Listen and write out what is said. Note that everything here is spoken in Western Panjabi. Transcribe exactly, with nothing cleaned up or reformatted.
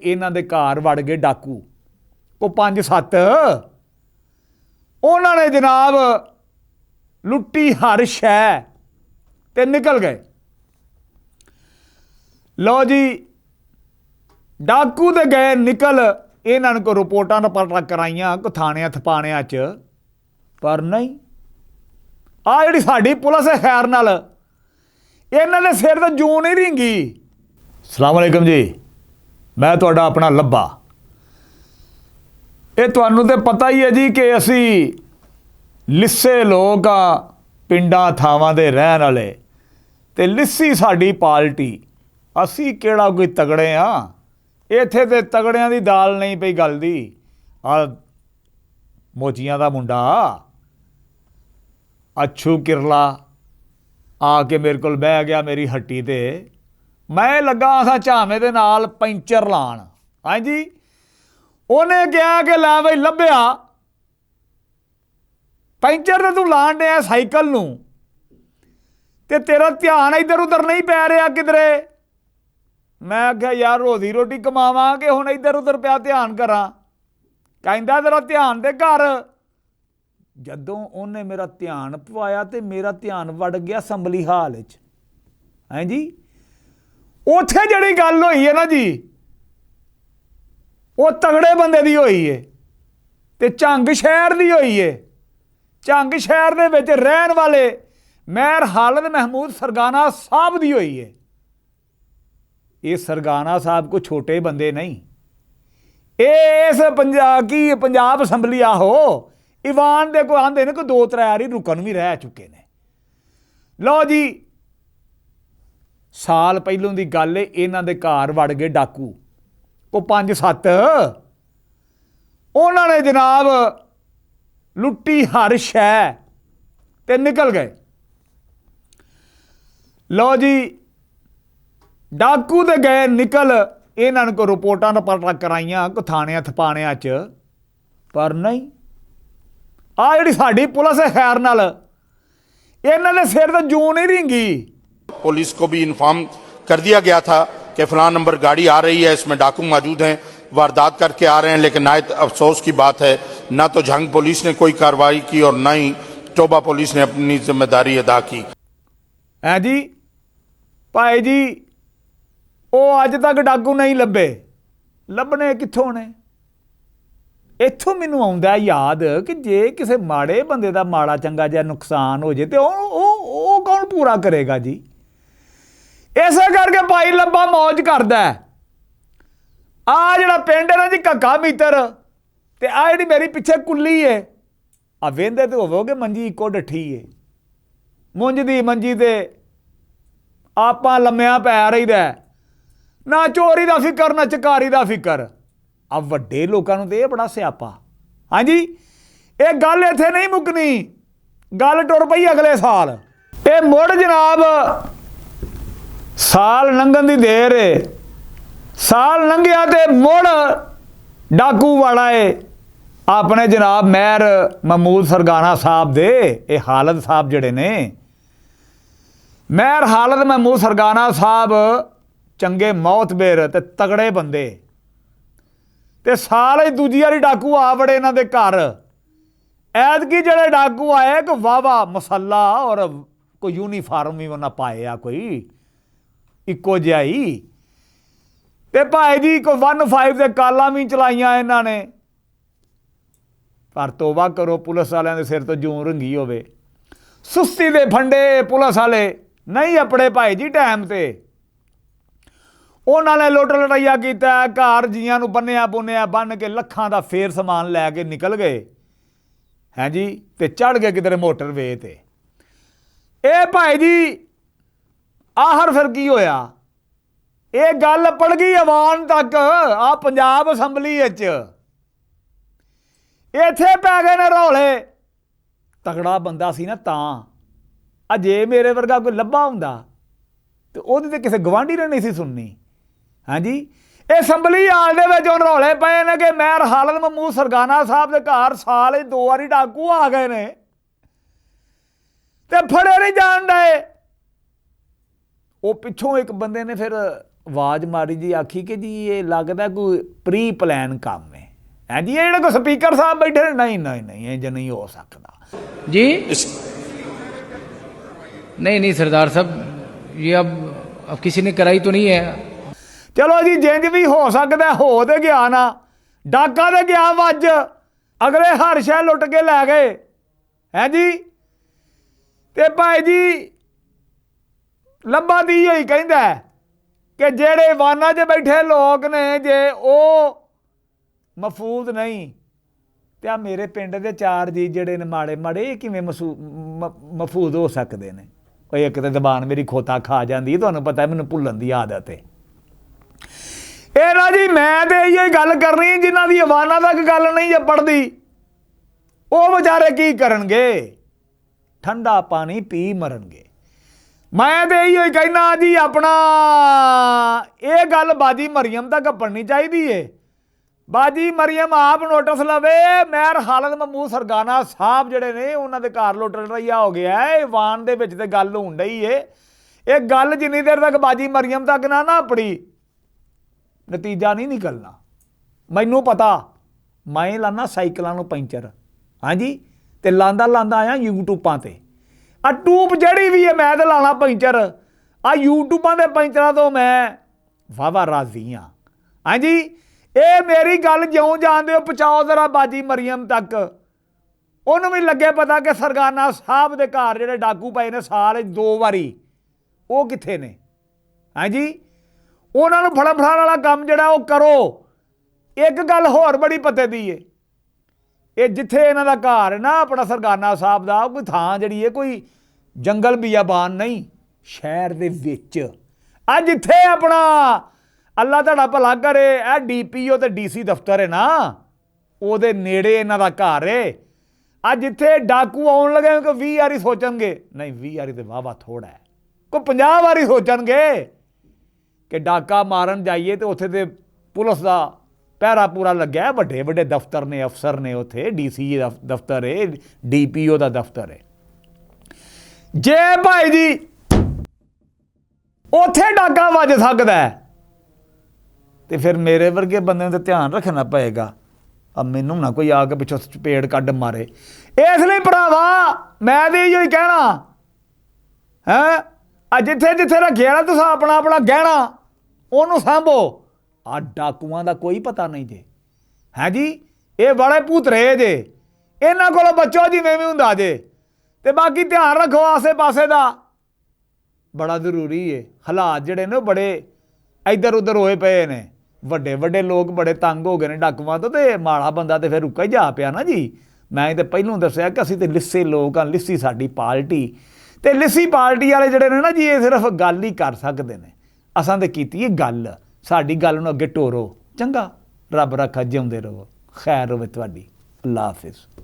انہاں دے گھر وڑ گئے ڈاکو، کوئی پنج ست۔ انہاں نے جناب لٹی ہر شے تے نکل گئے۔ لو جی، ڈاکو تے گئے نکل، انہاں نے کوئی رپورٹاں رپورٹاں کرائیاں، کوئی تھانیاں تھپانیاں چ، پر نہیں۔ آ جڑی ساڈی پولیس ہے، خیر نال انہاں نے سر تے جوں نہیں رینگی۔ السلام علیکم جی، میں تہاڈا اپنا لبا۔ اے تہانوں تے پتہ ہی ہے جی کہ اسی لسے لوگ آ، پنڈاں تھاواں دے رہن والے، تے لسی ساڈی پارٹی۔ اسی کیڑا کوئی تگڑے آ؟ ایتھے تے تگڑیاں دی دال نہیں پئی گلدی۔ آ موچیاں دا منڈا اچھو کرلا آ کے میرے کول بہ گیا میری ہٹی تے۔ میں لگا سا جھامے دے نال پنچر لان۔ ہاں جی، اونے کہا کہ لے بھائی لبھیا، پنچر تے تو لان ڈیا سائیکل نو، تے تیرا دھیان ادھر ادھر نہیں پی رہا کدرے۔ میں آخیا، یار، روزی روٹی کماواں کہ ہن ادھر ادھر پیا دھیان کراں؟ کہندا، تیرا دھیان تے گھر۔ جدوں اونے میرا دھیان پوایا تے میرا دھیان وڑ گیا اسمبلی ہال وچ۔ ہیں جی، اوتھے جڑی گل ہوئی ہے نا جی، او تگڑے بندے دی ہوئی ہے تے جھنگ شہر دی ہوئی ہے۔ جھنگ شہر دے وچ رہن والے مہر حالد محمود سرگانہ صاحب دی ہوئی ہے۔ یہ سرگانہ صاحب کو چھوٹے بندے نہیں، اے اس پنجا-، کی پنجاب اسمبلی آہو، ایوان دے کو آندے نے، کوئی دو ترے واری رکن بھی رہ چکے نے۔ لو جی، سال پہلوں دی گل ہے، انہاں دے گھر وڑ گئے ڈاکو، کوئی پنج ست۔ انہاں نے جناب لٹی ہر شے تے نکل گئے۔ لو جی، ڈاکو تے گئے نکل، انہاں نے کوئی رپورٹاں رپورٹاں کرائیاں، کوئی تھانیاں تھپانیاں چ، پر نہیں۔ آ جڑی ساڈی پولیس ہے، خیر نال انہاں دے سر تے جوں نہیں رینگی۔ پولیس کو بھی انفارم کر دیا گیا تھا کہ فلاں نمبر گاڑی آ رہی ہے، اس میں ڈاکو موجود ہیں، واردات کر کے آ رہے ہیں، لیکن نہایت افسوس کی بات ہے، نہ تو جھنگ پولیس نے کوئی کارروائی کی اور نہ ہی ٹوبہ پولیس نے اپنی ذمہ داری ادا کی۔ ہیں جی، بھائی جی، او اج تک ڈاکو نہیں لبھے۔ لبھنے کتھوں نے؟ اتھوں مینوں آوندا ہے یاد کہ جے کسے ماڑے بندے دا ماڑا چنگا جہا نقصان ہو جائے تے او، او، او کون پورا کرے گا جی؟ ایسے کر کے بھائی لبا موج کردا ہے۔ آ جڑا پنڈ ہے نا جی ککا میتر، تے آ جڑی میری پچھے کلی ہے، آ ویندے تے ہوو گے منجی اکو ڈٹھی ہے۔ مونج دی منجی تے آپاں لمیاں پے رہی دا ہے۔ نہ چوری دا فکر، نہ چکاری دا فکر۔ اب وڈے لوکاں نوں تے اے بڑا سیاپا۔ ہاں جی، اے گل ایتھے نہیں مکنی، گل ٹر پئی اگلے سال۔ اے مڑ جناب سال لنگھن دی دیر ہے، سال لنگھیا تے مڑ ڈاکو والا ہے اپنے جناب مہر محمود سرگانا صاحب دے، اے حالت صاحب جڑے نے، مہر حالت محمود سرگانا صاحب چنگے موت بیر تے تگڑے بندے۔ تے سال ہی دوجی واری ڈاکو آ وڑے انہاں دے گھر۔ ایتکی جڑے ڈاکو آئے، کوئی واہ واہ مسلح اور کوئی یونیفارم بھی انہاں پائے آ، کوئی اکو جہائی۔ تے بھائی جی، کوئی ون فائیو دے کالاں بھی چلائیاں انہاں نے۔ پر توبہ کرو، پولیس والیاں دے سر تو جوں رنگی ہووے۔ سستی دے پھنڈے پولیس والے نہیں اپڑے بھائی جی ٹائم تے۔ انہاں نے لوٹ لٹایا کیتا ہے، گھر جیاں نوں بنیا بنیا بن کے لکھاں دا فیر سامان لے کے نکل گئے۔ ہیں جی، تے چڑھ گئے کدھر موٹر وے تے۔ اے بھائی جی، آخر پھر کی ہویا؟ اے گل پڑ گئی عوام تک، آ پنجاب اسمبلی وچ۔ ایتھے پے گئے نے رولے۔ تگڑا بندہ سی نا تاں، اجے میرے ورگا کوئی لبا ہوندا تے اوہدی تے کسے گوانڈی نے نہیں سی سننی۔ ہاں جی، اے اسمبلی ہال دے وچ ہن رولے پئے نے کہ مہر حالت محمود سرگانا صاحب دے گھر سال وچ دو واری ڈاکو آ گئے نے تے پھڑے نہیں جان ڈائے۔ او پچھوں ایک بندے نے پھر آواز ماری جی، آکھی کہ جی یہ لگدا کوئی پری پلان کام ہے۔ ہیں جی، یہ جڑا کوئی سپیکر صاحب بیٹھے نے، نہیں نہیں نہیں، یہ جو نہیں ہو سکدا۔ جی؟ نہیں نہیں سردار صاحب، یہ اب اب کسی نے کرائی تو نہیں ہے۔ چلو جی، جنج بھی ہو سکدا ہے، ہو تے گیا نا، ڈاکا تے گیا وج، اگلے ہر شے لٹ کے لے گئے۔ ہیں جی؟ تے بھائی جی، لبا دی ہوئی کہندا ہے کہ جڑے وانا 'چ بیٹھے لوگ نے، جے او محفوظ نہیں، تے آ میرے پنڈ دے چار جی جڑے نے ماڑے ماڑے، یہ کیویں مسو- م- محفوظ ہو سکدے نے؟ او ایک تے زبان میری کھوتا کھا جاندی ہے، تانوں پتہ ہے مینوں بھلن دی عادت ہے۔ اے نا جی، میں تے ایہو ہی گل کرنی، جنہاں دی زباناں تک گل نہیں جے پڑھدی، او بیچارے کی کرن گے؟ ٹھنڈا پانی پی مرن گے۔ میں تے ایہو ہی کہنا جی، اپنا اے گل باجی مریم تک پڑھنی چاہیدی ہے۔ باجی مریم آپ نوٹس لوے، مہر خالد محمود سرگانا صاحب جڑے نے، انہاں دے گھر لوٹن رہیا ہو گیا ہے۔ ایوان دے وچ تے گل ہون ڈئی ہے۔ ایک گل جنی دیر تک باجی مریم تک نہ نہ اپڑی، نتیجہ نہیں نکلنا۔ مینوں پتا، میں لانا سائیکلاں نوں پنچر۔ ہاں جی، تے لاندا لاندا آیا یوٹیوباں تے۔ آ ٹیوب جڑی بھی ہے، میں تے لانا پنچر۔ آ یوٹیوباں دے پنچراں تو میں واہ واہ راضی ہاں۔ ہاں جی، اے میری گل جیوں جاندے ہو، پہنچاؤ ذرا باجی مریم تک۔ انہوں بھی لگے پتا کہ سرگانا صاحب دے گھر جڑے ڈاکو پائے نے سال وچ دو واری، وہ کتھے نے؟ ہاں جی، انہاں نوں پھڑا پھڑا والا کام جڑا وہ کرو۔ ایک گل ہور بڑی پتے دی ہے، یہ جتھے انہاں دا گھر ہے نا، اپنا سرگانا صاحب دا، کوئی تھاں جڑی ہے، کوئی جنگل بیابان نہیں، شہر دے وچ۔ آ جتھے اپنا، اللہ تہاڈا بھلا کرے، اے ڈی پی او تے ڈی سی دفتر ہے نا، او دے نیڑے انہاں دا گھر ہے۔ آ جتھے ڈاکو آن لگے ہو کہ ویہہ واری سوچن گے، نہیں، ویہہ واری تے واہ واہ تھوڑا ہے، کوئی پنجاہ واری سوچن گے کہ ڈاکا مارن جائیے تے اتھے تے پولیس دا پہرا پورا لگیا ہے، وڈے وڈے دفتر نے، افسر نے، اتھے ڈی سی دفتر ہے، ڈی پی او دا دفتر ہے۔ جے بھائی جی اتھے ڈاکا وج سکدا ہے، تے پھر میرے ورگے بندے نوں تے دھیان رکھنا پئے گا۔ اب مینوں نہ کوئی آ کے پچھوں چپیڑ کڈ مارے۔ اس لئی بھراوا، میں تے ایہو ہی کہنا، ہیں؟ آ جتھے جتھے رکھیا نا تساں اپنا اپنا گہنا، اونوں سانبھو۔ آ ڈاکواں دا کوئی پتہ نہیں جے۔ ہیں جی، اے بڑے پوترے جے، انہاں کولوں بچو جی، میں بھی ہوندا جے۔ تے باقی دھیان رکھو آسے پاسے دا، بڑا ضروری ہے۔ حالات جڑے نے، او بڑے ادھر ادھر ہوئے پئے نے۔ وڈے وڈے لوگ بڑے تنگ ہو گئے نے ڈاکواں تو، تے ماڑا بندہ تے پھر رکا ہی جا پیا نا جی۔ میں تے پہلوں دسیا کہ اسی تے لسے لوگ ہاں، لسی ساڈی پارٹی۔ تے لسی پارٹی والے جڑے نے نا جی، یہ صرف گل ہی کر سکدے نے۔ اساں تے کیتی ہے گل، ساڈی گل نوں اگے ٹورو۔ چنگا، رب رکھا، جیوندے رہو، خیر ہوے تہاڈی۔ اللہ حافظ۔